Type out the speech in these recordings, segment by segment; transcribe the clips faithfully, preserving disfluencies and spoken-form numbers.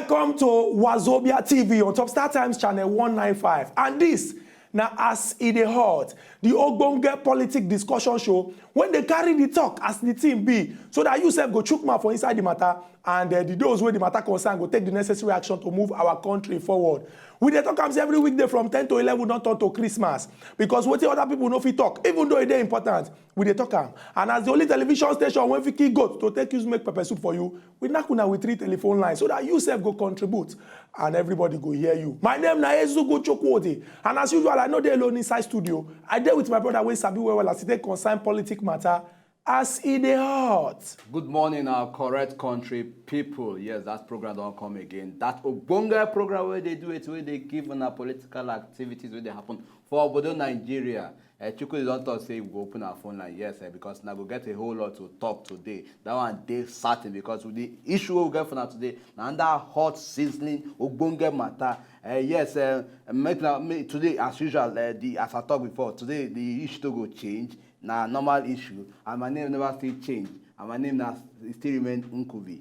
Welcome to Wazobia T V on Top Star Times channel one nine five. And this na as e dey hot, the ogbonge politic discussion show when they carry the talk as the team be, so that you sef go chook mouth for inside the matter, and uh, the those wey the matter concern go take the necessary action to move our country forward. We dey talk am say every weekday from ten to eleven don turn to Christmas, because wetin other people no fit talk, even though e dey important, we dey talk am. And as the only television station wey fit kill goat to take use make pepper soup for you, we knack una with three telephone lines so that you sef go contribute and everybody go hear you. My name na Ezugo Chukwudi, and as usual, I no dey alone inside studio. I dey with my brother wey sabi well well as e take concern politic matter as e dey hot. Good morning, our correct country people. Yes, that program don come again. That ogbonge program wey dey do it, wey dey give una political activities wey dey happen for obodo Nigeria. Uh, Chukwudi don talk say we go open our phone line, yes, uh, because na go get a whole lot to talk today. That one dey certain because with the issue wey we get for now today, na under hot sizzling ogbonge matter. Uh, yes, uh, make na me today as usual. Uh, the as I talk before, today the issue no go change. Na normal issue, and my name never still change, and my name na e still remain Nkubi.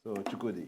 So Chukwudi.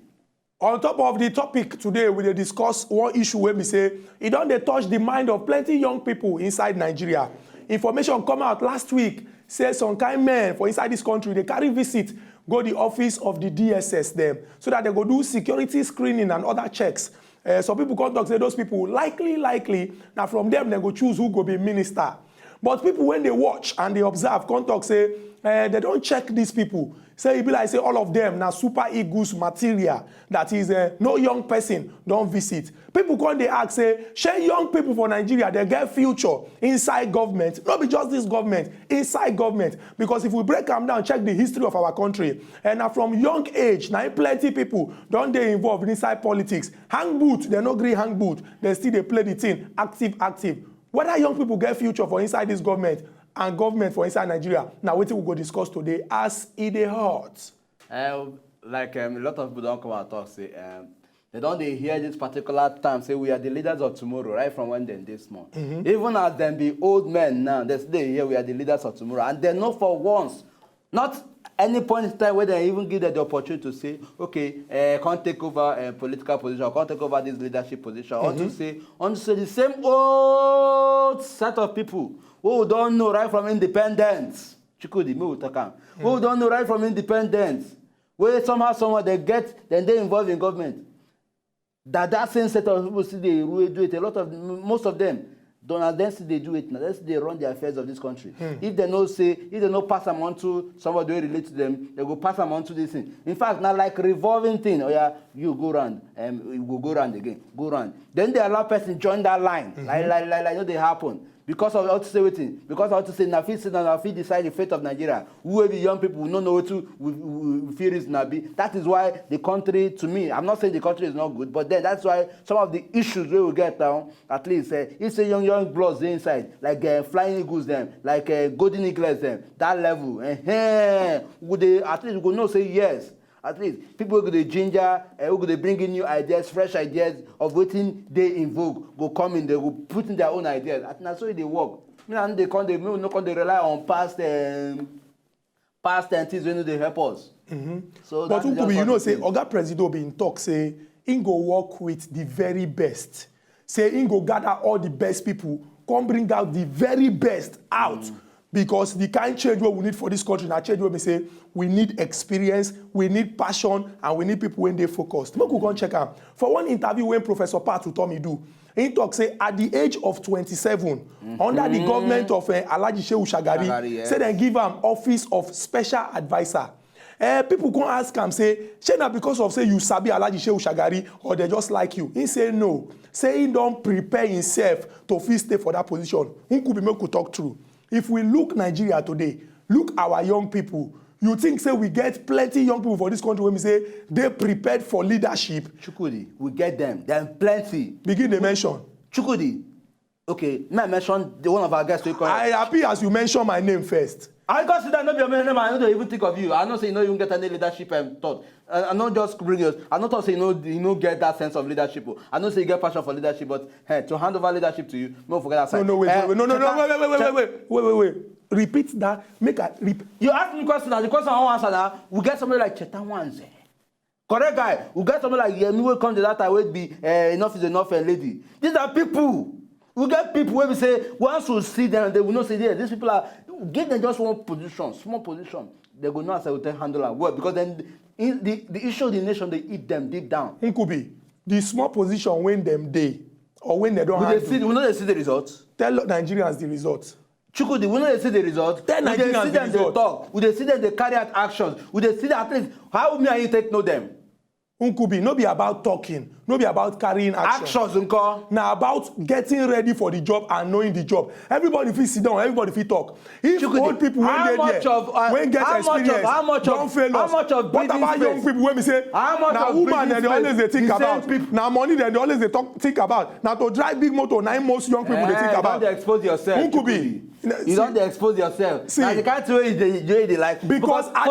On top of the topic today, we dey discuss one issue wey be say e don dey touch the mind of plenty young people inside Nigeria. Information come out last week say some kind men for inside this country dey carry visit go the office of the D S S dem so that they go do security screening and other checks. Uh, some people come talk say those people likely, likely, na from them they go choose who go be minister. But people when they watch and they observe come talk say uh, they don't check these people. Say e be like say all of them na super eagles material. That is, uh, no young person don't visit. People come dey ask say, shey young people for Nigeria they get future inside government? No be just this government, inside government. Because if we break am down, check the history of our country, and na from young age na im plenty people don dey involved inside politics. Hang boot, dem no gree hang boot, dem still dey play the thing active active. Whether young people get future for inside this government and government for inside Nigeria, na wetin we go discuss today as e dey hot. Uh, like um, a lot of people don come and talk say um, they don dey hear this particular term say we are the leaders of tomorrow right from when dem dey small. Even as dem be old men now, they still dey hear we are the leaders of tomorrow, and dem no for once, not any point in time wey dem even give them the opportunity to say, okay, uh, come take over uh, political position, come take over this leadership position, unto say, unto say the same old set of people wey we don know right from independence, Chukwudi, make we talk am, wey we don know right from independence, wey somehow, somehow dem get, dem dey involved in government. That that same set of people still dey rule, do it. A lot of, most of them, don as dem still dey do it now, dem still dey run the affairs of this country. If dem no say, if dem no pass am on to somebody wey relate to them, they go pass am on to this thing. In fact, na like revolving thing. Oya, you go round, um, you go go round again, go round. Then they allow person join that line. Like, like, like, like, no dey happen. Because of how to say wetin? Because of how to say na fit sit down, na fit decide the fate of Nigeria. We wey be young people, we no know wetin we, we, we fit reason na be. That is why the country, to me, I'm not saying the country is not good, but then that's why some of the issues wey we get now, at least, eh, if say young, young bloods dey inside, like uh, flying eagles dem, like uh, golden eaglets dem, that level, eh, eh, we dey, at least we go know say yes. At least people wey go dey ginger, uh, wey go dey bring in new ideas, fresh ideas of wetin dey in vogue go come in, they go put in their own ideas. At na so e dey work. Me and they come dey, me no come dey rely on past um, past um, things wey no dey help us. So But that is just Nkubi, you what know it say is. Oga Presido bin talk say im go work with the very best. Say im go gather all the best people, come bring out the very best out. Because the kind change wey we need for this country na change wey be say we need experience, we need passion, and we need people wey dey focused. Make we come check am. For one interview wey Professor Pat Utomi do, he talk say at the age of twenty-seven, under the government of uh, Alhaji Shehu Shagari, Shagari, yes. Say dem give am office of special adviser. Uh, people come ask am say, shey na because of say you sabi Alhaji Shehu Shagari or they just like you? He say no. Say he don prepare himself to fit stay for that position. Nkubi, make we talk true. If we look Nigeria today, look our young people. You think say we get plenty young people for this country wey be say dey prepared for leadership? Chukwudi, we get them. Dem plenty. Begin dey mention. Chukwudi, okay, may I mention the one of our guests wey come? I happy as you mention my name first. I go sit down, no be your name. I no dey even think of you. I know say you no even get any leadership um, thought. I, I no just bring you. I no talk say you no, you no get that sense of leadership. Oh. I know say you get passion for leadership, but hey, to hand over leadership to you, no forget that No, side. no, wait, Eh, wait, wait, no, no, no, Cheta- wait, wait, wait, wait, wait, wait, wait, wait. Repeat that. Make I repeat. You ask me question, and the question I wan answer now. We get somebody like Cheta Nwanze. Correct guy. We get someone like Yemi wey come the that time wey be uh, enough is enough and lady. These are people. We get people wey be say once we see them, they will not say, yeah, these people are, give them just one position, small position. They go know as I will tell handle am well because then in the, the issue of the nation, they eat them deep down. Nkubi, the small position when them dey or when they don't We dey handle. See, we no dey see the result. Tell Nigerians the result. Chukwudi, we no dey see the result. Tell Nigerians the result. We dey see them dey talk. We dey see them dey carry out actions. We dey see them at least. How me and you take know them? Nkubi, no be about talking, no be about carrying action. Actions nko? Na about getting ready for the job and knowing the job. Everybody fit sit down, everybody fit talk. If Chukwudi, old people wey dey there, uh, wey get experience, don fail us. What about young people wey be say na woman dem dey always dey think about, na money dem dey always dey talk think about, na to drive big motor na im most young people dey think about. Eh, you don dey expose yourself, Nkubi. You don dey expose yourself. See, na the kind thing wey you dey, you dey like. Because I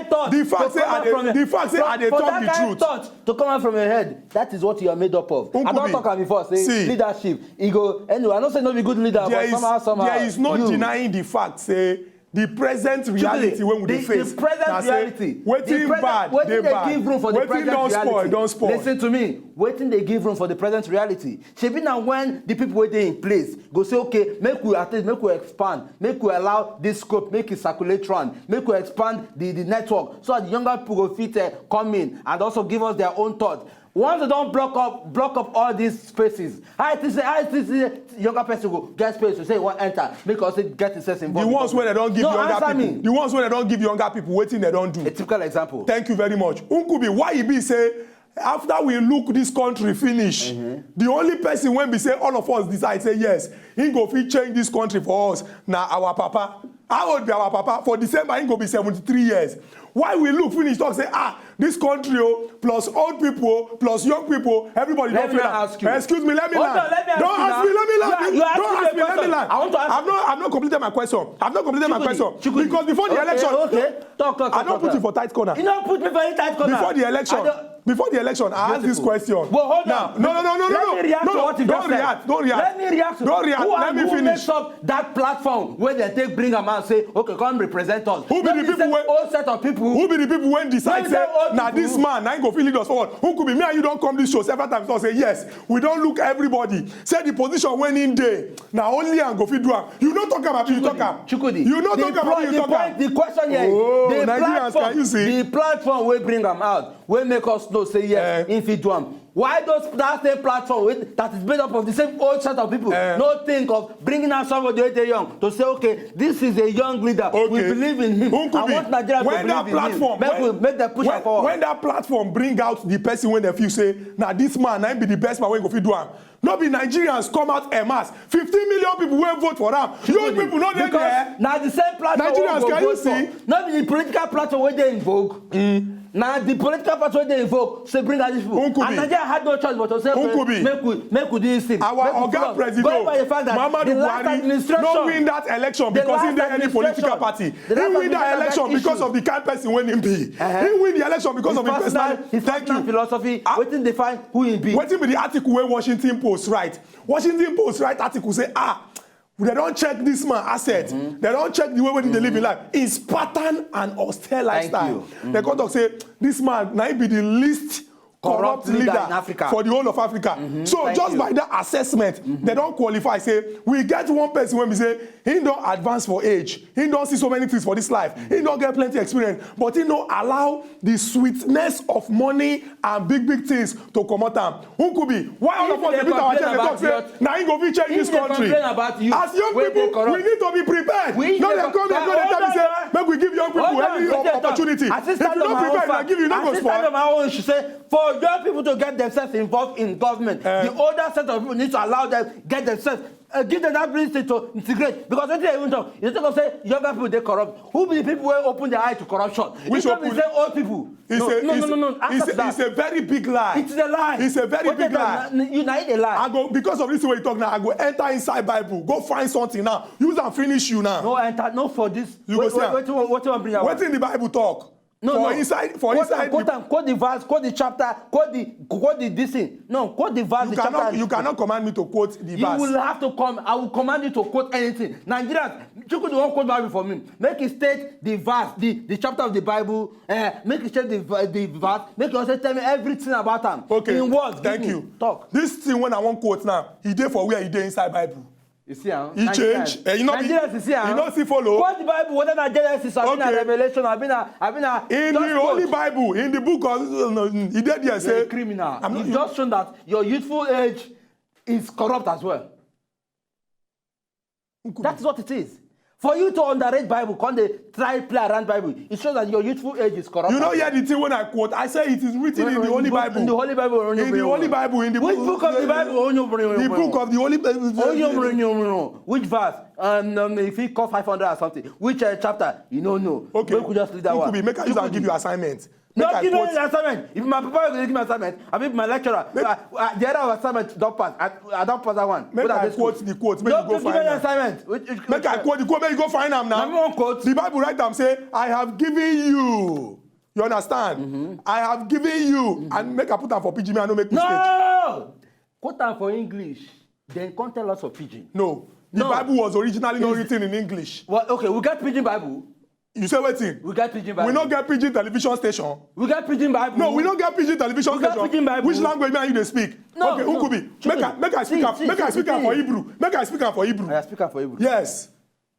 dey talk the fact say I dey, the fact say I dey talk the truth. To come out from your head, that is what you are made up of. I don talk am before, say leadership. E go anyway. I know say no be good leader, but somehow, somehow there is no denying the fact say the present reality wey we dey face. The present reality. Wetin bad dey bad. Wetin don spoil don spoil. Listen to me. Wetin dey give room for the present reality? Shebi na when the people wey dey in place go say, okay, make we at least make we expand, make we allow this scope, make e circulate round, make we expand the the network so that the younger people go fit uh, come in and also give us their own thought. Once they don block up block up all these spaces, how you think say how you think say younger person go get space to say he wan enter make us get himself involved? The ones wey dem don give younger people, the ones wey dem don give younger people, wetin dem don do? A typical example. Thank you very much. Nkubi, why e be say after we look this country finish, the only person wey be say all of us decide say yes, he go fit change this country for us na our papa. How old be our papa? For December he go be seventy-three years. Why we look finish talk say ah, this country o, plus old people o, plus young people o, everybody don fail am. Excuse me, let me land. Don't ask me, let me land. Don't ask me, let me land. I've not, I've not completed my question. I've not completed my question. Because before the election, I don put you for tight corner. You no put me for any tight corner. Before the election, before the election, I ask this question. But hold on. No, no, no, no, no, no. Let me react to what you just said. Don't react, don't react. Let me react. Don't react. Let me finish. Who makes up that platform wey dem take bring am out say, okay, come represent us? Who be the people wey, old set of people? Who be the people wey decide say na this man na him go fit lead us forward? Nkubi, me and you don come this show several times talk say yes, we don look everybody. Say the position wey him dey, na only am go fit do am. You no talk am, abi you talk am? Chukwudi, you no talk am, abi you talk am? The question here is the platform, the platform wey bring am out, wey make us know say yes, him fit do am. Why those that same platform wey that is made up of the same old set of people no think of bringing out somebody wey dey young to say, okay, this is a young leader, we believe in him, I want Nigeria to believe in him, make we make dem push am forward. When that platform bring out the person wey dem feel say na this man na him be the best man wey go fit do am, no be Nigerians come out en masse, fifteen million people wey vote for am, young people no dey there. Na the same platform wey we go vote for. No be the political platform wey dey in vogue. Na the political party wey dey involved say bring out these people. And Nigeria had no choice but to say, okay, make we make we do this thing. Our oga president Muhammadu Buhari no win that election because he dey any political party. He win that election because of the kind person wey he be. He win the election because of his personal philosophy. Wetin define who he be? Wetin be the article wey Washington Post write? Washington Post write article say ah, dem don check this man asset. Dem don check the way wey he dey live him life, his pattern and austere lifestyle. Dem come talk say this man na him be the least corrupt leader for the whole of Africa. So just by that assessment, dem don qualify say we get one person wey be say he don advance for age, he don see so many things for this life, he don get plenty experience, but he no allow the sweetness of money and big big things to comot am. Nkubi, why all of us dey beat our chest dey talk say na him go fit change this country? As young people, we need to be prepared. No dey come here go dey tell me say make we give young people any opportunity. If you no prepare, na give you no go spoil. My own, she say for young people to get themselves involved in government, the older set of people need to allow them get themselves uh, give them that ability to integrate because wetin dem even talk you talk say younger people dey corrupt. Who be the people wey open their eye to corruption? Which open? Say old people. No, no, no, no, no. Answer to that. It's a very big lie. It's a lie. It's a very big lie. You na it a lie. I go because of this way you talk now. I go enter inside Bible, go find something now, use and finish you now. No enter, no for this. You go say wetin wan bring out. Wetin the Bible talk? No, for no. inside for quote, inside quote, the, and, quote the verse, quote the chapter, quote the quote the this thing. No, quote the verse, you the cannot chapter. You cannot command me to quote the You verse. Will have to come. I will command you to quote anything. Nigerians, you could one quote Bible for me. Make it state the verse, the, the chapter of the Bible. Uh, make it state the, ver- the verse. Make it also tell me everything about them. Okay. In words. Thank Give me. You. Talk. This thing when I wan quote now, e dey for where e dey inside Bible. You see, huh? He change. Eh, you know, Nigerians, you see, huh? You know, see follow. Quote the Bible, whether na Genesis, abi na Okay. Revelation, abi na, abi na. In the just Holy quote. Bible, in the book of, no, no, e dey there You're a say, criminal. I'm not- You've just shown that your youthful age is corrupt as well. Nkubi. That is what it is. For you to underrate Bible, come dey try play around Bible, it shows that your youthful age is corrupt. You know, as well. Hear the thing when I quote. I say it is written in the Holy Bible. In the Holy Bible, In the Holy Bible, in the Which book- book of the Bible? Onye obere The book of the Holy Bible. Onye obere onye obere. Which verse? Um, um, if he call five hundred or something, which uh, chapter? You don't know. Okay. Make we just leave that It one. Could be. Make I use and give you assignment. Make No, I give me quote. An assignment. If my papa will give me assignment, I mean my lecturer, Make- uh, uh, the other assignment don't pass. I, I don't pass that one. Make Put at I this school. Quote the quote. Make No, you go give me find an am. Assignment. Which, which, Make I quote the quote. Make you go find am now. Let me one quote. The Bible write am say, "I have given you." You understand? Mm-hmm. I have given you, and make I put am for pidgin. I no make mistake. No! Quote am for English, then come tell us for pidgin. No, the No. Bible was originally not Is- written in English. Well, okay, we get pidgin Bible. You say wetin? We get pidgin Bible. We no get pidgin television station. We get pidgin Bible. No, we no get pidgin television We get station. Pidgin Bible. Which language may you dey speak? No, Okay, no. Nkubi, make I make I speak See, am see, make I see, speak am see. For Hebrew. Make I speak am for Hebrew. I speak am for Hebrew. Yes.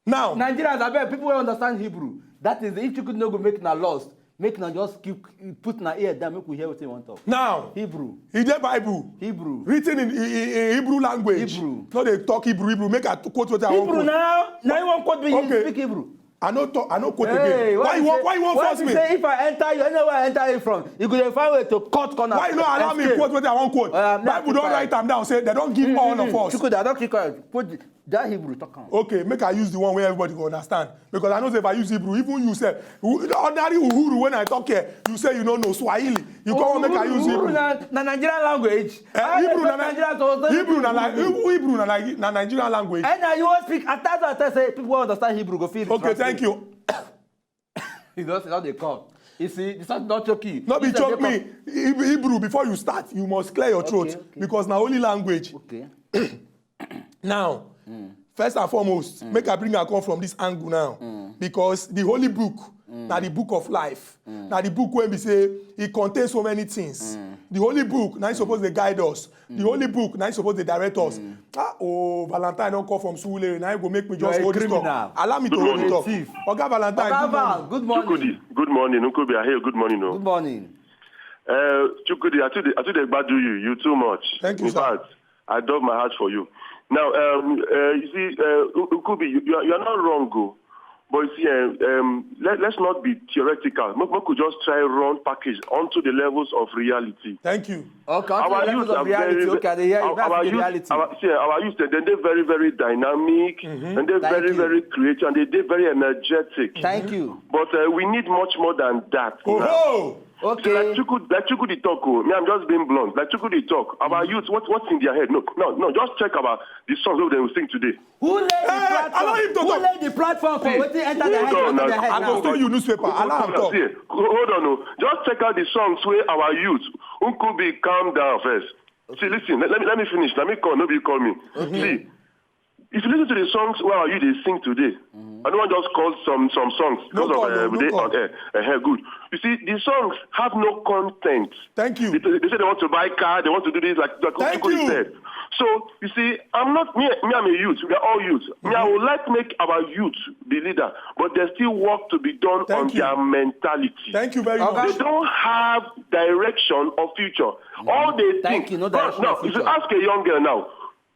Now, Nigerians, I bet people wey understand Hebrew. That is, if you could no go make na lost, make na just keep put na ear down, make we hear wetin you want talk. Now, Hebrew. E dey Bible. Hebrew. Written in, in, in Hebrew language. Hebrew. No dey talk Hebrew. Hebrew. Make I t- quote wetin I wan Hebrew quote. Now, now you wan quote me? Okay. You speak Hebrew. I no talk. I no quote Hey, again. Why you wan? Why you wan force be me? Say if I enter you, anywhere I enter you from, you go dey find way to cut corner. Why you no allow me Escape. quote wetin I wan quote? Uh, me, I Bible don keep write am down. Say they don give all of us. Chukwudi, I don keep quiet. Put the, that Hebrew talk am. Okay, make I use the one wey everybody go understand, because I know say if I use Hebrew, even you sef, who- ordinary Uhuru, when I talk here, you say you no know Swahili. You come make I use Uhuru Hebrew. Na, na Nigerian language. Eh, How Hebrew the na like Nigerians supposed to Hebrew na use like Hebrew na like na Nigerian language. And now you wan speak after that, I say people wey understand Hebrew go feel. Okay, thank you. You don see how they come. You see, the something don choke you. No be Instead choke they me. Hebrew, Hebrew, before you start, you must clear your throat, Okay, okay. Because na holy language. Come. Okay. Now, first and foremost, make I bring am come from this angle now, because the holy book na the book of life. Na the book wey be say e contain so many things. The holy book na e suppose dey guide us. The holy book na e suppose dey direct us. Ah, oh, Valentine don come from Surulere. Na e go make me You're just a hold this criminal. Talk. Allow me to Good hold the morning. talk. Thief. Oga Valentine, Oga good Val, morning. good morning. Chukwudi, good morning. Nkubi, I hear good morning. No. Good morning. Uh, Chukwudi, I too dey, I too dey gbadu you. You too much. Thank you, In sir. Fact, I dub my heart for you. Now, um, uh, you see, uh, Nkubi, you, you, are, you are not wrong, go. But you see, uh, um, let, let's not be theoretical. Make, make we just try run package onto the levels of reality. Thank you. Okay, Our onto the youth levels are of reality. very, Okay, I dey hear you. our, That's our the youth, reality. our, see, our youth, they, they very, very dynamic, and they're Thank very, you. Very creative, and they, they're very energetic. Thank you. But uh, we need much more than that. Oh, Now. ho! So Okay. like Chukwudi, like Chukwudi talk, oh, me, I'm just being blunt. Like Chukwudi talk, our youth, what, what's in their head? No, no, no. Just check about the songs that they will sing today. Who laid the Hey, platform? allow him to Who talk. laid the platform for See, wetin enter the hold head, on enter now. the head I now? go show you newspaper. Allow am talk. See, hold on, no. Just check out the songs where our youth, Nkubi, calm down first. See, listen, let, let me let me finish. Let me call, nobody call me. See, if you listen to the songs where our youth they sing today, I don't want just call some some songs No because call, of no, uh, no they call. On air. Uh, good. You see, the songs have no content. Thank you. They, they say they want to buy car, they want to do this, like Dr. Thank Chukwudi you. Said. So you see, I'm not me. Me, I'm a youth. We are all youth. Me, I would like to make our youth be leader, but there's still work to be done Thank on you. Their mentality. Thank you very Okay. much. They don't have direction or future. All they Thank think. you, no But direction now, or if you future. Ask a young girl now,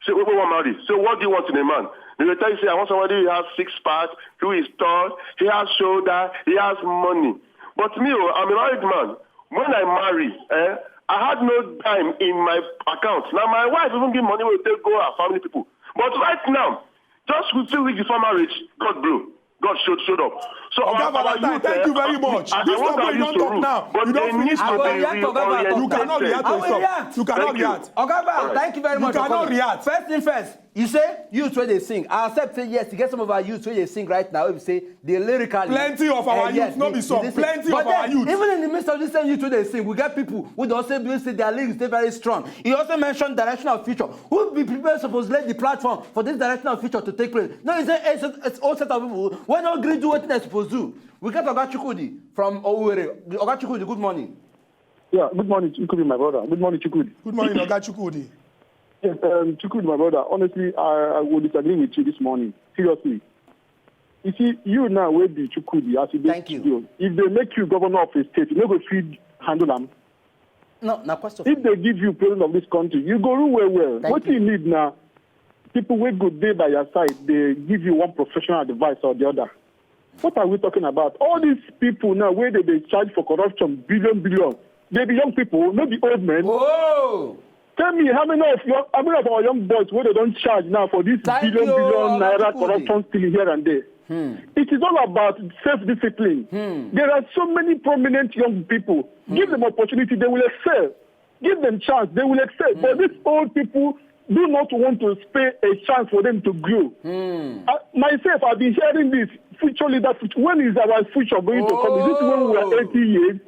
say, "What, what marry?" Say, "What do you want in a man?" They will tell you, "Say, I want somebody who has six parts, who is tall, he has shoulder, he has money." But me, oh, I'm a married man. When I marry, eh, I had no dime in my account. Now my wife even give money wey take go her family people. But right now, just with few weeks before marriage, God blew. God showed showed up. So Oga our, our Valentine, youth, thank eh, you very much. I, This I want topic our you youth don to talk rule, now. but You don they finish need to topic. be I go react to Oga oriented. You cannot react to I will yourself. react. You cannot Thank you. react. Oga Val, Alright. thank you very much You for cannot coming. React. First thing first, you say youth wey dey sing. I accept say yes, you get some of our youth wey dey sing right now. We say they lyrically. Plenty of our Eh, youth, yes, no they- be some. they sing. Plenty But of our then, youth. Even in the midst of this same youth wey dey sing, we get people who don say believe say their lyrics dey very strong. He also mentioned direction of future. Who be people suppose lay the platform for this direction of future to take place? No, it's a, it's a, it's a whole set of people wey no gree do wetin dem suppose do. We get Oga Chukwudi from Owerri. Oga Chukwudi, good morning. Yeah, good morning, Chukwudi, my brother. Good morning, Chukwudi. Good morning, Oga Chukwudi. Yes, um, Chukwudi, my brother. Honestly, I, I will disagree with you this morning. Seriously. You see, you now will be Chukwudi as you dey Thank you. studio. If they make you governor of a state, you no go fit handle am. No, na question. If they give you president of this country, you go rule well well. Thank What you. You need now, people wey go dey by your side, they give you one professional advice or the other. What are we talking about? All these people now where they dey charge for corruption, billion, billion. They be young people, no be old men. Oh, Tell me how many of your, how many of our young boys where they don't charge now for this Thank billion, you, billion Oga naira Chukwudi. Corruption still here and there. It is all about self-discipline. There are so many prominent young people. Give them opportunity, they will excel. Give them chance, they will excel. But these old people do not want to spare a chance for them to grow. Uh, myself, I've been hearing this. Future leader, future, when is our future going to come? Is it when we Oh. are eighty years?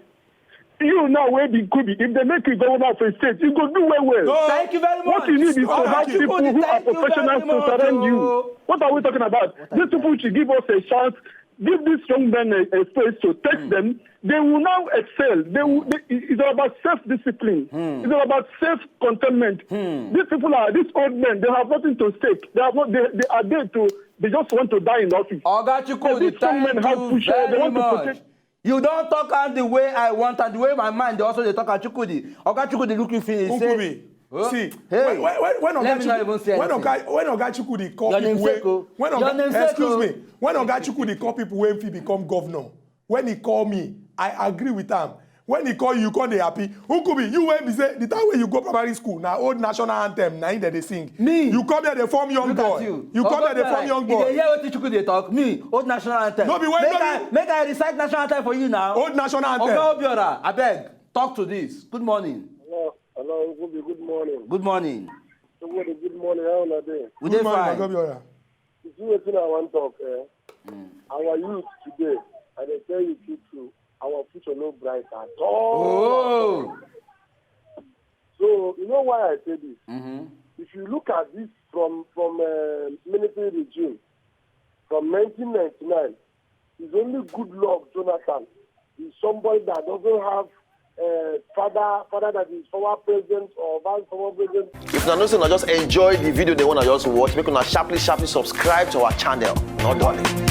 You now, where be could be? If they make you governor of a state, you go do well, well. No. Thank you very much. What you need is to Oga have people Chukwudi, who are thank you very professionals to much, surround you. oh. What are we talking about? These people should give us a chance. Give these young men a, a space to test them. They will now excel. They will, they, it's all about self-discipline. It's all about self-contentment. These people are, these old men, they have nothing to stake. They have not, they, they are there to, they just want to die in office. Oga But Chukwudi, these young men thank have you push, they very want to much. protect. You don talk am the way I want and the way my mind dey also dey talk am. Chukwudi, Oga Chukwudi look you finish. Say, Ukubi, oh, see, hey, when, when, when, when let Oga me not even Chukwudi, say when, anything. Oga, when Oga Chukwudi call Your people namesake, wey, oh. When Your Oga, namesake, excuse oh. Me, when Oga Chukwudi call people wey fit become governor, when he call me, I agree with am. When he call you, you come dey happy. Ukubi, you wey be say the time wey you go primary school na old national anthem na him dem dey sing. Me? You come here dey form young Look boy. At you. You come Oga here dey form Obiora, young you dey boy. Hear wetin Chukwudi dey talk? Me, old national anthem. No be when, make no be I make I recite national anthem for you now. Old national anthem. Oga Obiora, abeg, talk to this. Good morning. Hello, hello, Ukubi, good morning. Good morning. Chukwudi, good morning. How una dey? We dey Good morning, fine. Oga Obiora. You see wetin I wan talk, eh? Our youth today, I dey tell you true true, our future no bright at all. Oh. So you know why I say this? Mm-hmm. If you look at this from from uh, military regime, from nineteen ninety-nine, it's only Goodluck Jonathan. He's somebody that doesn't have uh, father, father that is former president or vice former president. If una know say una just enjoy the video dem wey una just watch, make una sharply sharply subscribe to our channel. No dulling.